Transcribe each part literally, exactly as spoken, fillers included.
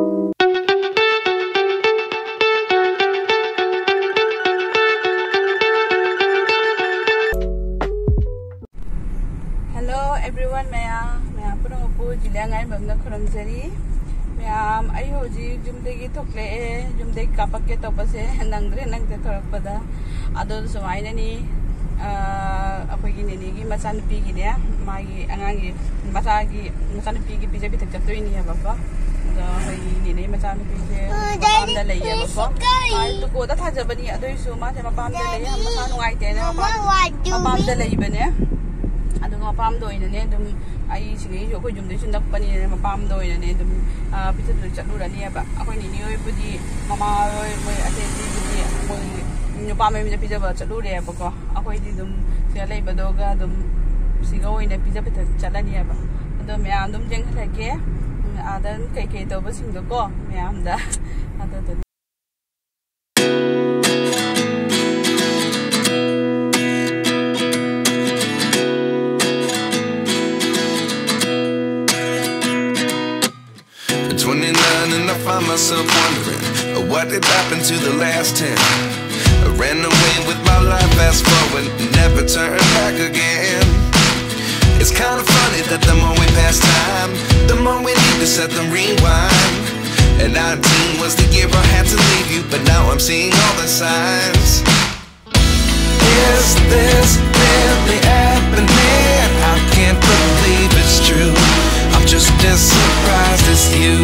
Hello everyone, ꯃꯌꯥꯝ, ꯃꯌꯥꯝ ꯄꯨꯝꯅꯃꯛꯄꯨ ꯖꯤꯂꯤꯌꯥ ꯉꯥꯏꯔꯝꯕꯝꯅ ꯈꯨꯔꯨꯝꯖꯔꯤ꯫ ꯃꯌꯥꯝ, ꯑꯩ ꯍꯧꯖꯤꯛ ꯌꯨꯝꯗꯒꯤ ꯊꯣꯛꯂꯛꯑꯦ꯫ ꯌꯨꯝꯗꯒꯤ ꯀꯥꯞꯄꯛꯀꯦ ꯇꯧꯕꯁꯦ ꯅꯪꯗ꯭ꯔꯦ, ꯅꯪꯗ꯭ꯔꯦ ꯊꯣꯛꯂꯛꯄꯗ꯫ ꯑꯗꯣ ꯁꯨꯃꯥꯏꯅꯅꯤ, ꯑꯥ, ꯑꯩꯈꯣꯏꯒꯤ ꯅꯦꯅꯦꯒꯤ ꯃꯆꯥꯅꯨꯄꯤꯒꯤꯅꯦ, ꯃꯥꯒꯤ ꯑꯉꯥꯡꯒꯤ ꯃꯆꯥꯒꯤ, ꯃꯆꯥꯅꯨꯄꯤꯒꯤ ꯄꯤꯖ ꯄꯤꯊꯛ ꯆꯠꯇꯣꯏꯅꯦꯕꯀꯣ꯫ ꯑꯗꯣ ꯑꯩꯈꯣꯏꯒꯤ ꯅꯦꯅꯦ ꯃꯆꯥꯅꯨꯄꯤꯁꯦ ꯃꯄꯥꯝꯗ ꯂꯩꯌꯦꯕꯀꯣ꯫ ꯃꯥ ꯇꯨꯀꯣꯗ ꯊꯥꯖꯕꯅꯤ, ꯑꯗꯨꯏꯁꯨ ꯃꯥꯁꯦ ꯃꯄꯥꯝꯗ ꯂꯩꯌꯦ, ꯃꯁꯥ ꯅꯨꯡꯉꯥꯏꯇꯦꯅ ꯃꯄꯥꯝ-, ꯃꯄꯥꯝꯗ ꯂꯩꯕꯅꯦ꯫ ꯑꯗꯨꯒ ꯃꯄꯥꯝꯗ ꯑꯣꯏꯅꯅꯦ ꯑꯗꯨꯝ ꯑꯩ ꯁꯤꯡꯉꯩꯁꯨ ꯑꯩꯈꯣꯏ ꯌꯨꯝꯗꯩꯁꯨ ꯅꯛꯄꯅꯤꯅ ꯃꯄꯥꯝꯗ ꯑꯣꯏꯅꯅꯦ ꯑꯗꯨꯝ, ꯑꯥ, ꯄꯤꯊꯛꯇ ꯆꯠꯂꯨꯔꯅꯤꯕ꯫ ꯑꯩꯈꯣꯏ ꯅꯦꯅꯦ ꯍꯣꯏꯕꯨꯗꯤ, ꯃꯃꯥ ꯍꯣꯏ, ꯃꯣꯏ ꯑꯇꯩ ꯑꯇꯩꯕꯨꯗꯤ ꯃꯣꯏ ꯅꯨꯄꯥ ꯃꯌꯨꯝꯗ ꯄꯤꯖꯕ ꯆꯠꯂꯨꯔꯦꯕꯀꯣ꯫ ꯑꯩꯈꯣꯏꯗꯤ ꯑꯗꯨꯝ ꯁꯤꯗ ꯂꯩꯕꯗꯨꯒ ꯑꯗꯨꯝ ꯁꯤꯒ ꯑꯣꯏꯅ ꯄꯤꯖ ꯄꯤꯊꯛ ꯆꯠꯂꯅꯤꯕ꯫ ꯑꯗꯣ ꯃꯌꯥꯝ ꯑꯗꯨꯝ ꯌꯦꯡꯍꯜꯂꯛꯀꯦ꯫ ꯎꯝ, ꯑꯥꯗ ꯀꯩꯀꯩ ꯇꯧꯕꯁꯤꯡꯗꯣꯀꯣ ꯃꯌꯥꯝꯗ꯫ ꯑꯗꯨꯗꯨꯅꯤ꯫ At twenty-nine and I find myself wondering, uh, what did happen to the last ten? I ran away with my life, fast forward, never turn back again. It's kinda funny that the more we pass time, the more we need to set them rewind. And nineteen was the year I had to leave you, but now I'm seeing all the signs. Is this really happening? I can't believe it's true. I'm just as surprised as you.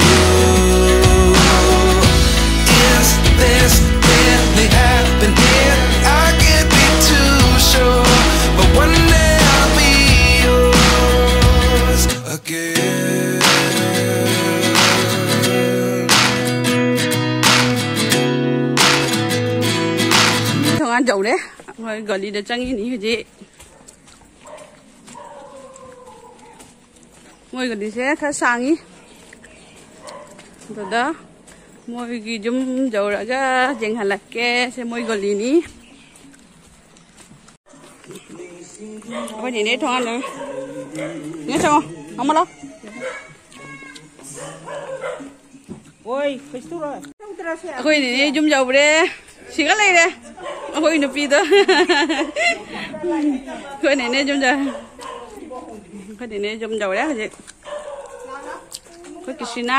Is this really happening? I can't be too sure, but one day I'll be yours again. ꯊꯣꯡꯒꯥꯟ ꯌꯧꯔꯦ꯫ ꯑꯩꯈꯣꯏ ꯒꯂꯤꯗ ꯆꯪꯉꯤꯅꯤ ꯍꯧꯖꯤꯛ꯫ ꯃꯣꯏ ꯒꯂꯤꯁꯦ ꯈꯔ ꯁꯥꯡꯉꯤ꯫ ꯑꯗꯨꯗ ꯃꯣꯏꯒꯤ ꯌꯨꯝ ꯌꯧꯔꯒ ꯌꯦꯡꯍꯜꯂꯛꯀꯦ꯫ ꯁꯦ ꯃꯣꯏ ꯒꯂꯤꯅꯤ꯫ ꯑꯩꯈꯣꯏ ꯅꯦꯅꯦ ꯊꯣꯡꯒꯥꯟꯗ꯫ ꯅꯦ ꯆꯪꯉꯣ꯫ ꯑꯃ ꯂꯥꯎ꯫ ꯍꯣꯏ, ꯀꯩꯁꯨ ꯇꯧꯔꯣꯏ꯫ ꯑꯩꯈꯣꯏ ꯅꯦꯅꯦ ꯌꯨꯝ ꯌꯧꯔꯦ꯫ ꯁꯤꯒ ꯂꯩꯔꯦ ꯑꯩꯈꯣꯏ ꯅꯨꯄꯤꯗꯣ꯫ ꯑꯩꯈꯣꯏ ꯅꯦꯅꯦ ꯌꯨꯝ ꯌꯧꯔꯦ꯫ ꯑꯩꯈꯣꯏ ꯅꯦꯅꯦ ꯌꯨꯝ ꯌꯧꯔꯦ ꯍꯧꯖꯤꯛ꯫ ꯑꯩꯈꯣꯏ ꯀ꯭ꯔꯤꯁꯤꯅꯥ꯫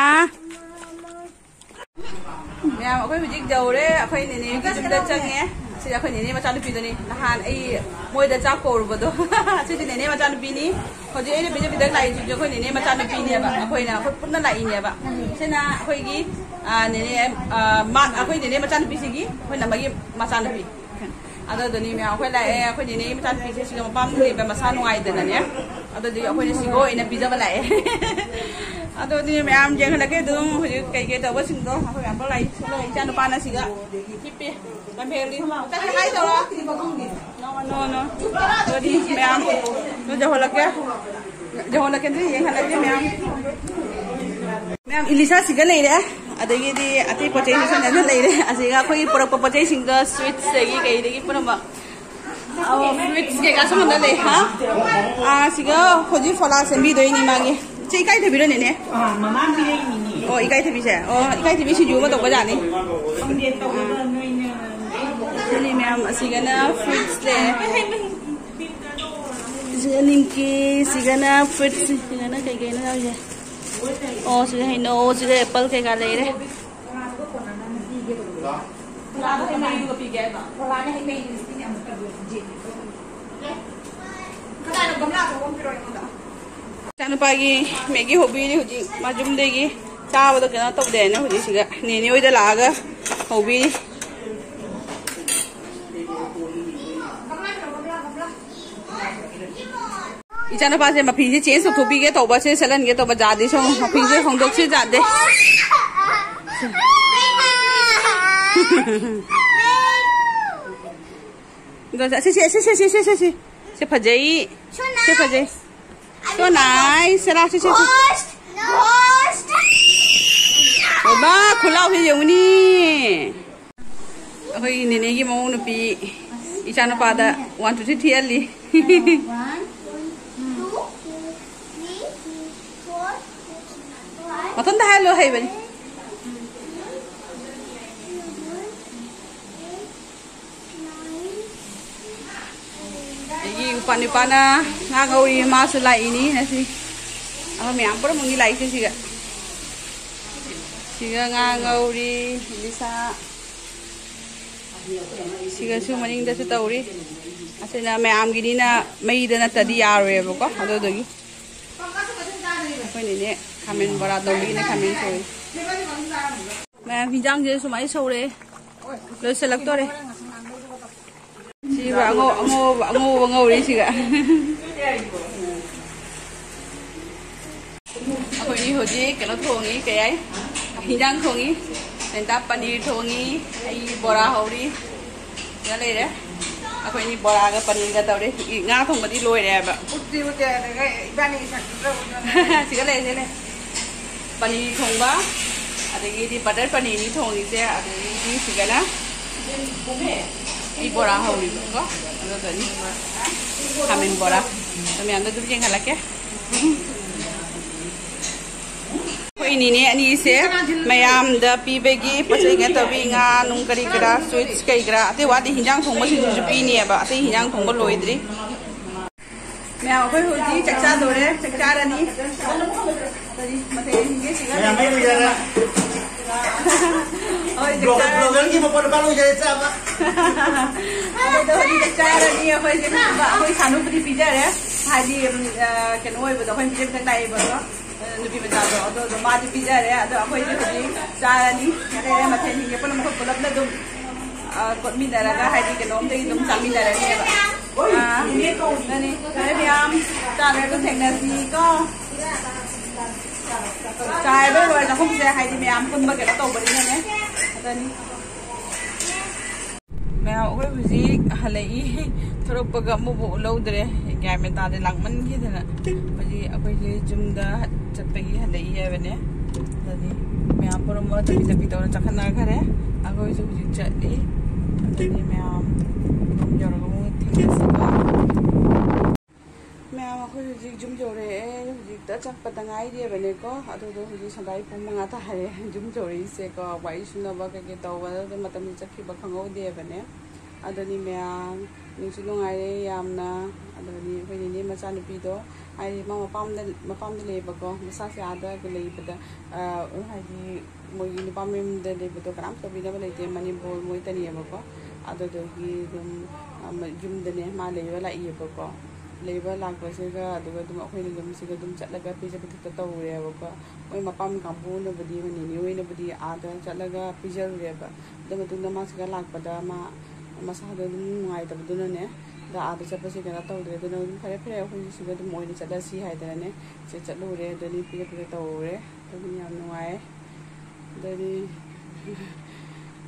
ꯃꯌꯥꯝ, ꯑꯩꯈꯣꯏ ꯍꯧꯖꯤꯛ ꯌꯧꯔꯦ꯫ ꯑꯩꯈꯣꯏ ꯅꯦꯅꯦꯒꯤ ꯌꯨꯝꯗ ꯆꯪꯉꯦ꯫ ꯁꯤꯗ ꯑꯩꯈꯣꯏ ꯅꯦꯅꯦ ꯃꯆꯥꯅꯨꯄꯤꯗꯨꯅꯤ꯫ ꯅꯍꯥꯟ ꯑꯩ ꯃꯣꯏꯗ ꯆꯥꯛ ꯀꯧꯔꯨꯕꯗꯣ꯫ ꯁꯤꯗꯤ ꯅꯦꯅꯦ ꯃꯆꯥꯅꯨꯄꯤꯅꯤ꯫ ꯍꯧꯖꯤꯛ ꯑꯩꯅ ꯄꯤꯖ ꯄꯤꯊꯛ ꯂꯥꯛꯏꯁꯤꯁꯨ ꯑꯩꯈꯣꯏ ꯅꯦꯅꯦ ꯃꯆꯥꯅꯨꯄꯤꯅꯦꯕ꯫ ꯑꯩꯈꯣꯏꯅ, ꯑꯩꯈꯣꯏ ꯄꯨꯟꯅ ꯂꯥꯛꯏꯅꯦꯕ꯫ ꯁꯤꯅ ꯑꯩꯈꯣꯏꯒꯤ, ꯑ, ꯅꯦꯅꯦ, ꯑ, ꯃꯥ, ꯑꯩꯈꯣꯏ ꯅꯦꯅꯦ ꯃꯆꯥꯅꯨꯄꯤꯁꯤꯒꯤ, ꯑꯩꯈꯣꯏ ꯅꯝꯕꯒꯤ ꯃꯆꯥꯅꯨꯄꯤ꯫ ꯑꯗꯨꯗꯨꯅꯤ ꯃꯌꯥꯝ, ꯑꯩꯈꯣꯏ ꯂꯥꯛꯑꯦ꯫ ꯑꯩꯈꯣꯏ ꯅꯦꯅꯦ ꯃꯆꯥꯅꯨꯄꯤꯁꯦ ꯁꯤꯒ ꯃꯄꯥꯝꯗ ꯂꯩꯕ ꯃꯁꯥ ꯅꯨꯡꯉꯥꯏꯗꯅꯅꯦ꯫ ꯑꯗꯨꯗꯨꯒꯤ ꯑꯩꯈꯣꯏꯅ ꯁꯤꯒ ꯑꯣꯏꯅ ꯄꯤꯖꯕ ꯂꯥꯛꯑꯦ꯫ ꯑꯗꯨꯗꯤ ꯃꯌꯥꯝ ꯌꯦꯡꯍꯜꯂꯛꯀꯦ ꯑꯗꯨꯝ ꯍꯧꯖꯤꯛ ꯀꯩꯀꯩ ꯇꯧꯕꯁꯤꯡꯗꯣ꯫ ꯑꯩꯈꯣꯏ ꯃꯌꯥꯝ ꯄꯨꯂꯞ ꯂꯥꯛꯏ꯫ ꯁꯤ ꯂꯣꯏ ꯏꯆꯥ ꯅꯨꯄꯥꯅ ꯁꯤꯒ ꯍꯤꯞꯄꯤ꯫ ꯂꯝꯐꯦꯜꯗꯤ ꯆꯠꯈ꯭ꯔꯦ ꯍꯥꯏ ꯇꯧꯔꯣ꯫ ꯅꯣ, ꯅꯣ, ꯅꯣ꯫ ꯑꯗꯨꯗꯤ ꯃꯌꯥꯝ ꯌꯧꯍꯜꯂꯛꯀꯦ꯫ ꯌꯧꯍꯜꯂꯛꯀꯦ, ꯑꯗꯨꯗꯤ ꯌꯦꯡꯍꯜꯂꯛꯀꯦ ꯃꯌꯥꯝ꯫ ꯃꯌꯥꯝ, ꯏꯂꯤꯁꯥ ꯁꯤꯒ ꯂꯩꯔꯦ꯫ ꯑꯗꯒꯤꯗꯤ ꯑꯇꯩ ꯄꯣꯠ ꯆꯩꯁꯨ ꯁꯣꯝꯗ ꯂꯩꯔꯦ꯫ ꯑꯁꯤꯒ ꯑꯩꯈꯣꯏꯒꯤ ꯄꯨꯔꯛꯄ ꯄꯣꯠ ꯆꯩꯁꯤꯡꯗꯣ, sweets ꯇꯒꯤ ꯀꯩꯗꯒꯤ ꯄꯨꯔꯛꯄ꯫ ꯑꯣ, fruits ꯀꯩꯀꯥ ꯁꯣꯝꯗ ꯂꯩ, ꯍꯥ? ꯑꯥ, ꯁꯤꯒ ꯍꯧꯖꯤꯛ ꯐꯣꯂꯥ ꯁꯦꯝꯕꯤꯗꯣꯏꯅꯤ ꯃꯥꯒꯤ꯫ ꯁꯤ ꯏꯀꯥꯏꯊꯕꯤꯔꯣꯅꯦꯅꯦ? ꯑꯥ, ꯃꯃꯥꯡ ꯄꯤꯔꯛꯏꯅꯤꯅꯦ꯫ ꯑꯣ, ꯏꯀꯥꯏꯊꯕꯤꯁꯦ꯫ ꯑꯣ, ꯏꯀꯥꯏꯊꯕꯤ ꯁꯤꯡꯖꯨ ꯑꯃ ꯇꯧꯕ ꯖꯥꯠꯅꯤ꯫ ꯈꯪꯗꯦ, ꯇꯧꯕꯗ ꯅꯣꯏꯅ ꯁꯤꯅꯤ ꯃꯌꯥꯝ, ꯑꯁꯤꯒꯅ fruits ꯂꯩ꯫ ꯁꯤꯒ ꯅꯤꯝꯀꯤ, ꯁꯤꯒꯅ fruits, ꯁꯤꯒꯅ ꯀꯩ ꯀꯩꯅꯣ ꯌꯥꯎꯔꯤꯁꯦ? ꯑꯣ, ꯁꯤꯗ ꯍꯩꯅꯧ, ꯁꯤꯗ apple ꯀꯩꯀꯥ ꯂꯩꯔꯦ꯫ ꯐꯣꯂꯥꯗꯣ ꯍꯩ ꯃꯍꯤꯗꯨꯒ ꯄꯤꯒꯦ ꯍꯥꯏꯕ꯫ ꯐꯣꯂꯥꯅ ꯍꯩ ꯃꯍꯤꯗꯨꯒ ꯄꯤꯅꯦ ꯑꯃꯨꯛꯇ ꯂꯣꯏꯁꯤꯟꯁꯦ꯫ ꯀꯗꯥꯏꯅꯣ ꯒꯝꯂꯥ ꯑꯆꯧꯕ ꯑꯃ ꯄꯤꯔꯛꯑꯣ ꯑꯩꯉꯣꯟꯗ꯫ ꯏꯆꯥꯅꯨꯄꯥꯒꯤ ꯃꯦꯒꯤ ꯍꯧꯕꯤꯔꯤ ꯍꯧꯖꯤꯛ꯫ ꯃꯥ ꯌꯨꯝꯗꯒꯤ ꯆꯥꯕꯗꯣ ꯀꯩꯅꯣ ꯇꯧꯗꯦꯅ ꯍꯧꯖꯤꯛ ꯁꯤꯗ ꯅꯦꯅꯦ ꯍꯣꯏꯗ ꯂꯥꯛꯑꯒ ꯍꯧꯕꯤꯔꯤ꯫ ꯏꯆꯥꯅꯨꯄꯥꯁꯦ ꯃꯐꯤꯁꯦ change ꯇꯧꯊꯣꯛꯄꯤꯒꯦ ꯇꯧꯕ, ꯁꯦ ꯁꯦꯠꯍꯟꯒꯦ ꯇꯧꯕ, ꯌꯥꯗꯦ꯫ ꯁꯣꯝ ꯃꯐꯤꯁꯦ ꯍꯣꯡꯗꯣꯛꯁꯤ, ꯌꯥꯗꯦ꯫ ꯑꯗꯣ ꯁꯤ, ꯁꯤ, ꯁꯤ꯫ ꯁꯤ ꯐꯖꯩ꯫ ꯁꯤ ꯐꯖꯩ꯫ So nice꯫ ꯁꯦ, ꯂꯥꯎ, ꯁꯤ, ꯁꯤ, ꯁꯤ꯫ ꯕꯕꯥ, ꯈꯨꯂꯥꯎꯁꯦ ꯌꯦꯡꯉꯨꯅꯤ꯫ ꯑꯩꯈꯣꯏꯒꯤ ꯅꯦꯅꯦꯒꯤ ꯃꯃꯧ ꯅꯨꯄꯤ, ꯏꯆꯥꯅꯨꯄꯥꯗ one, two, three ꯊꯤꯍꯜꯂꯤ꯫ ꯃꯊꯟꯇ ꯍꯥꯏꯍꯜꯂꯣ, ꯍꯩꯕꯅꯤ꯫ ꯅꯨꯄꯥ ꯅꯨꯄꯥꯅ ꯉꯥ ꯉꯧꯔꯤ, ꯃꯥꯁꯨ ꯂꯥꯛꯏꯅꯤ ꯉꯁꯤ꯫ ꯑꯩꯈꯣꯏ ꯃꯌꯥꯝ ꯄꯨꯝꯅꯃꯛꯅꯤ ꯂꯥꯛꯏꯁꯦ ꯁꯤꯒ꯫ ꯁꯤꯒ ꯉꯥ ꯉꯧꯔꯤ, ꯏꯂꯤꯁꯥ꯫ ꯁꯤꯒꯁꯨ ꯃꯅꯤꯡꯗꯁꯨ ꯇꯧꯔꯤ꯫ ꯑꯁꯤꯅ ꯃꯌꯥꯝꯒꯤꯅꯤꯅ ꯃꯩꯗ ꯅꯠꯇꯗꯤ ꯌꯥꯔꯣꯏꯕꯀꯣ, ꯑꯗꯨꯗꯨꯒꯤ꯫ ꯑꯩꯈꯣꯏꯅꯤꯅꯦ ꯈꯥꯃꯦꯟ ꯕꯣꯔꯥ ꯇꯧꯕꯒꯤꯅꯦ ꯈꯥꯃꯦꯟ ꯁꯣꯏ꯫ ꯃꯌꯥꯝ ꯍꯤꯟꯖꯥꯡꯁꯦ ꯁꯨꯃꯥꯏꯅ ꯁꯧꯔꯦ꯫ ꯂꯣꯏꯁꯤꯜꯂꯛꯇꯣꯔꯦ꯫ ꯁꯤꯕ ꯑꯉꯧ-, ꯑꯉꯧꯕ, ꯑꯉꯧꯕ ꯉꯧꯔꯤꯁꯤꯒ꯫ ꯑꯩꯈꯣꯏꯅꯤ ꯍꯧꯖꯤꯛ ꯀꯩꯅꯣ ꯊꯣꯡꯉꯤ, ꯀꯩ ꯍꯥꯏ? ꯍꯤꯟꯖꯥꯡ ꯊꯣꯡꯉꯤ꯫ ꯂꯦꯟꯇꯥ ꯄꯅꯤꯔ ꯊꯣꯡꯉꯤ, ꯑꯩ ꯕꯣꯔꯥ ꯍꯧꯔꯤ꯫ ꯁꯤꯗ ꯂꯩꯔꯦ꯫ ꯑꯩꯈꯣꯏꯅꯤ ꯕꯣꯔꯥꯒ ꯄꯅꯤꯔꯒ ꯇꯧꯔꯦ꯫ ꯏ-, ꯉꯥ ꯊꯣꯡꯕꯗꯤ ꯂꯣꯏꯔꯦ ꯍꯥꯏꯕ꯫ ꯎꯠꯇꯤ ꯎꯠꯇꯦ, ꯑꯗꯨꯒ ꯏꯕꯥꯅꯤ ꯁꯛꯇꯨꯗ ꯎꯠꯂꯣ꯫ ꯁꯤꯗ ꯂꯩꯔꯦ, ꯁꯤꯗ ꯂꯩꯔꯦ꯫ ꯄꯅꯤꯔ ꯊꯣꯡꯕ, ꯑꯗꯒꯤꯗꯤ ꯕꯇꯔ ꯄꯅꯤꯔꯅꯤ ꯊꯣꯡꯉꯤꯁꯦ, ꯑꯗꯒꯤꯗꯤ ꯁꯤꯗꯅ ꯑꯩ ꯕꯣꯔꯥ ꯍꯧꯔꯤꯕꯀꯣ, ꯑꯗꯨꯗꯅꯤ ꯈꯥꯃꯦꯟ ꯕꯣꯔꯥ꯫ ꯑꯗꯨ ꯃꯌꯥꯝꯗꯣ ꯑꯗꯨꯝ ꯌꯦꯡꯍꯜꯂꯛꯀꯦ꯫ ꯑꯩꯈꯣꯏ ꯅꯤꯅꯦ ꯑꯅꯤꯁꯦ ꯃꯌꯥꯝꯗ ꯄꯤꯕꯒꯤ ꯄꯣꯠ ꯆꯩ ꯀꯩꯅꯣ ꯇꯧꯕꯤ, ꯉꯥ ꯅꯨꯡ ꯀꯔꯤ ꯀꯔꯥ, ꯁ꯭ꯋꯤꯠꯁ ꯀꯩ ꯀꯔꯥ, ꯑꯇꯩ ꯋꯥꯠꯂꯤ ꯍꯤꯟꯖꯥꯡ ꯊꯣꯡꯕꯁꯤꯡꯁꯤꯁꯨ ꯄꯤꯅꯦꯕ, ꯑꯇꯩ ꯍꯤꯟꯖꯥꯡ ꯊꯣꯡꯕ ꯂꯣꯏꯗ꯭ꯔꯤ꯫ ꯃꯌꯥꯝ ꯑꯩꯈꯣꯏ ꯍꯧꯖꯤꯛ ꯆꯥꯛ ꯆꯥꯗꯣꯔꯦ, ꯆꯥꯛ ꯆꯥꯔꯅꯤ꯫ ꯀꯔꯤ ꯃꯊꯦꯜ ꯌꯦꯡꯁꯤꯒꯦ? ꯁꯤꯒ ꯃꯌꯥꯝ ꯑꯩ ꯂꯣꯏꯖꯔꯦ꯫ ꯍꯣꯏ, ꯆꯥꯛ ꯕ꯭ꯂꯣꯒꯔ, ꯆꯥꯔꯅꯤ꯫ ꯕ꯭ꯂꯣꯒꯔꯒꯤ ꯃꯄꯣꯠ ꯂꯨꯄꯥ ꯂꯣꯏꯖꯔꯦ ꯆꯥꯕ꯫ ꯑꯗꯣ ꯍꯧꯖꯤꯛ ꯆꯥꯛ ꯆꯥꯔꯅꯤ ꯑꯩꯈꯣꯏꯁꯦ꯫ ꯑꯩꯈꯣꯏ ꯁꯥꯅꯨꯕꯨꯗꯤ ꯄꯤꯖꯔꯦ, ꯍꯥꯏꯗꯤ, ꯎꯝ, ꯑ, ꯀꯩꯅꯣ ꯑꯣꯏꯕꯗꯣ, ꯑꯩꯈꯣꯏ ꯄꯤꯖꯕꯗ ꯂꯥꯛꯑꯦꯕꯀꯣ, ꯑ, ꯅꯨꯄꯤ ꯃꯆꯥꯗꯣ, ꯑꯗꯣ, ꯑꯗꯣ ꯃꯥꯗꯤ ꯄꯤꯖꯔꯦ꯫ ꯑꯗꯣ ꯑꯩꯈꯣꯏꯁꯦ ꯍꯧꯖꯤꯛ ꯆꯥꯔꯅꯤ꯫ ꯑꯗꯩ ꯃꯊꯦꯜ ꯁꯤꯡꯁꯦ ꯄꯨꯟꯅ ꯃꯈꯣꯏ ꯄꯨꯂꯞꯅ ꯑꯗꯨꯝ, ꯑ, ꯀꯣꯠꯃꯤꯟꯅꯔꯒ, ꯍꯥꯏꯗꯤ ꯀꯩꯅꯣꯝꯗꯒꯤ ꯑꯗꯨꯝ ꯆꯥꯃꯤꯟꯅꯔꯅꯦꯕ꯫ ꯑ, ꯑꯗꯨꯅꯤ꯫ ꯐꯔꯦ ꯃꯌꯥꯝ, ꯆꯥꯗ꯭ꯔꯁꯨ ꯊꯦꯡꯅꯁꯤꯀꯣ꯫ ꯆꯥꯏꯕ ꯂꯣꯏꯔ ꯆꯥꯛꯈꯨꯝꯁꯦ ꯍꯥꯏꯗꯤ ꯃꯌꯥꯝ ꯄꯨꯟꯕ ꯀꯩꯅꯣ ꯇꯧꯕꯅꯤꯅꯅꯦ꯫ ꯑꯗꯨꯅꯤ꯫ ꯃꯌꯥꯝ ꯑꯩꯈꯣꯏ ꯍꯧꯖꯤꯛ ꯍꯜꯂꯛꯏ꯫ ꯊꯣꯔꯛꯄꯒ ꯑꯃꯕꯨ ꯂꯧꯗ꯭ꯔꯦ꯫ ꯒ꯭ꯌꯥꯟ ꯃꯦꯟ ꯇꯥꯗꯦ, ꯂꯥꯡꯃꯟꯈꯤꯗꯅ꯫ ꯍꯧꯖꯤꯛ ꯑꯩꯈꯣꯏꯁꯦ ꯌꯨꯝꯗ ꯆꯠꯄꯒꯤ ꯍꯜꯂꯛꯏ ꯍꯥꯏꯕꯅꯦ꯫ ꯑꯗꯨꯅꯤ ꯃꯌꯥꯝ ꯄꯨꯝꯅꯃꯛ ꯆꯠꯄꯤ ꯆꯠꯄꯤ ꯇꯧꯅ ꯆꯠꯈꯠꯅꯈ꯭ꯔꯦ꯫ ꯑꯩꯈꯣꯏꯁꯨ ꯍꯧꯖꯤꯛ ꯆꯠꯂꯤ꯫ ꯑꯗꯨꯅꯤ ꯃꯌꯥꯝ ꯌꯨꯝ ꯌꯧꯔꯒ ꯑꯃꯨꯛ ꯊꯦꯡꯅꯁꯤꯀꯣ꯫ ꯃꯌꯥꯝ, ꯑꯩꯈꯣꯏ ꯍꯧꯖꯤꯛ ꯌꯨꯝ ꯌꯧꯔꯛꯑꯦ꯫ ꯍꯧꯖꯤꯛꯇ ꯆꯠꯄꯗ ꯉꯥꯏꯔꯤꯕꯅꯦꯀꯣ꯫ ꯑꯗꯨꯗꯣ ꯍꯧꯖꯤꯛ ꯁꯪꯒꯥꯏ ꯄꯨꯡ ꯃꯉꯥ ꯇꯥꯔꯦ ꯌꯨꯝ ꯌꯧꯔꯛꯏꯁꯦꯀꯣ꯫ ꯋꯥꯔꯤ ꯁꯨꯅꯕ ꯀꯩꯀꯩ ꯇꯧꯕꯗ ꯑꯗꯨꯝ ꯃꯇꯝꯁꯦ ꯆꯠꯈꯤꯕ ꯈꯪꯍꯧꯗꯦꯕꯅꯦ꯫ ꯑꯗꯨꯅꯤ ꯃꯌꯥꯝ, ꯅꯨꯡꯁꯨ ꯅꯨꯡꯉꯥꯏꯔꯦ ꯌꯥꯝꯅ꯫ ꯑꯗꯨꯅꯤ ꯑꯩꯈꯣꯏ ꯅꯦꯅꯦ ꯃꯆꯥꯅꯨꯄꯤꯗꯣ, ꯍꯥꯏꯗꯤ ꯃꯥ ꯃꯄꯥꯝꯗ, ꯃꯄꯥꯝꯗ ꯂꯩꯌꯦꯕꯀꯣ, ꯃꯁꯥꯁꯦ ꯑꯥꯗ ꯂꯩꯕꯗ, ꯑ, ꯍꯥꯏꯗꯤ ꯃꯣꯏꯒꯤ ꯅꯨꯄꯥ ꯃꯌꯨꯝꯗ ꯂꯩꯕꯗꯣ ꯀꯅꯥꯝ ꯇꯧꯕꯤꯅꯕ ꯂꯩꯇꯦ, ꯃꯅꯦꯝꯕꯣꯛ ꯃꯣꯏꯇꯅꯤꯌꯦꯕꯀꯣ꯫ ꯑꯗꯨꯗꯨꯒꯤ ꯑꯗꯨꯝ, ꯑ, ꯃ-, ꯌꯨꯝꯗꯅꯦ ꯃꯥ ꯂꯩꯕ ꯂꯥꯛꯏꯌꯦꯕꯀꯣ꯫ ꯂꯩꯕ ꯂꯥꯛꯄꯁꯤꯒ ꯑꯗꯨꯒ ꯑꯗꯨꯝ ꯑꯩꯈꯣꯏꯅ ꯑꯗꯨꯝ ꯁꯤꯗ ꯑꯗꯨꯝ ꯆꯠꯂꯒ ꯄꯤꯖ ꯄꯤꯊꯛꯇ ꯇꯧꯔꯦꯕꯀꯣ꯫ ꯃꯣꯏ ꯃꯄꯥꯝ ꯀꯥꯡꯕꯨꯅꯕꯨꯗꯤ, ꯃꯣꯏ ꯅꯦꯅꯦ ꯍꯣꯏꯅꯕꯨꯗꯤ ꯑꯥꯗ ꯆꯠꯂꯒ ꯄꯤꯖꯔꯨꯔꯦꯕ꯫ ꯑꯗꯨ ꯃꯇꯨꯡꯗ ꯃꯥ ꯁꯤꯗ ꯂꯥꯛꯄꯗ ꯃꯥ ꯃꯁꯥꯗꯣ ꯑꯗꯨꯝ ꯅꯨꯡꯉꯥꯏꯇꯕꯗꯨꯅꯅꯦ, ꯑꯗ ꯑꯥꯗ ꯆꯠꯄꯁꯦ ꯀꯩꯅꯣ ꯇꯧꯗ꯭ꯔꯦ꯫ ꯑꯗꯨꯅ ꯑꯗꯨꯝ ꯐꯔꯦ ꯐꯔꯦ, ꯑꯩꯈꯣꯏꯁꯨ ꯁꯤꯗ ꯑꯗꯨꯝ ꯑꯣꯏꯅ ꯆꯠꯂꯁꯤ ꯍꯥꯏꯗꯅꯅꯦ, ꯁꯤꯗ ꯆꯠꯂꯨꯔꯦ꯫ ꯑꯗꯨꯅꯤ ꯄꯤꯖ ꯄꯤꯊꯛ ꯇꯧꯔꯨꯔꯦ꯫ ꯑꯗꯨꯅꯤ ꯌꯥꯝ ꯅꯨꯡꯉꯥꯏ꯫ ꯑꯗꯨꯅꯤ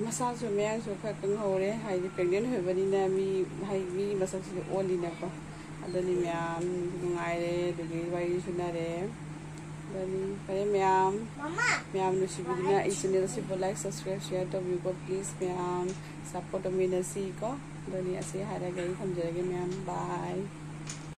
ꯃꯁꯥꯁꯨ ꯃꯌꯥꯡꯁꯨ ꯈꯔ ꯀꯪꯍꯧꯔꯦ, ꯍꯥꯏꯗꯤ ꯄ꯭ꯔꯦꯒꯅꯦꯟ ꯑꯣꯏꯕꯅꯤꯅ ꯃꯤ, ꯍꯥꯏꯗꯤ ꯃꯤ ꯃꯁꯛꯁꯤꯗꯤ ꯑꯣꯜꯂꯤꯅꯀꯣ꯫ ꯑꯗꯨꯅꯤ ꯃꯌꯥꯝ ꯅꯨꯡꯉꯥꯏꯔꯦ, ꯑꯗꯨꯗꯒꯤ ꯋꯥꯔꯤ ꯁꯨꯅꯔꯦ꯫ ꯑꯗꯨꯅꯤ ꯐꯔꯦ ꯃꯌꯥꯝ, ꯃꯌꯥꯝ ꯅꯨꯡꯁꯤꯕꯤꯗꯨꯅ ꯑꯩ ꯆꯦꯅꯦꯜꯁꯤꯕꯨ ꯂꯥꯏꯛ, ꯁꯕꯁꯀ꯭ꯔꯥꯏꯕ, ꯁꯤꯌꯔ ꯇꯧꯕꯤꯌꯨꯀꯣ ꯄ꯭ꯂꯤꯖ ꯃꯌꯥꯝ꯫ ꯁꯞꯄꯣꯔꯠ ꯇꯧꯃꯤꯟꯅꯁꯤꯀꯣ꯫ ꯑꯗꯨꯅꯤ ꯑꯁꯤ ꯍꯥꯏꯔꯒ ꯑꯩ ꯊꯝꯖꯔꯒꯦ ꯃꯌꯥꯝ, ꯕꯥꯏ꯫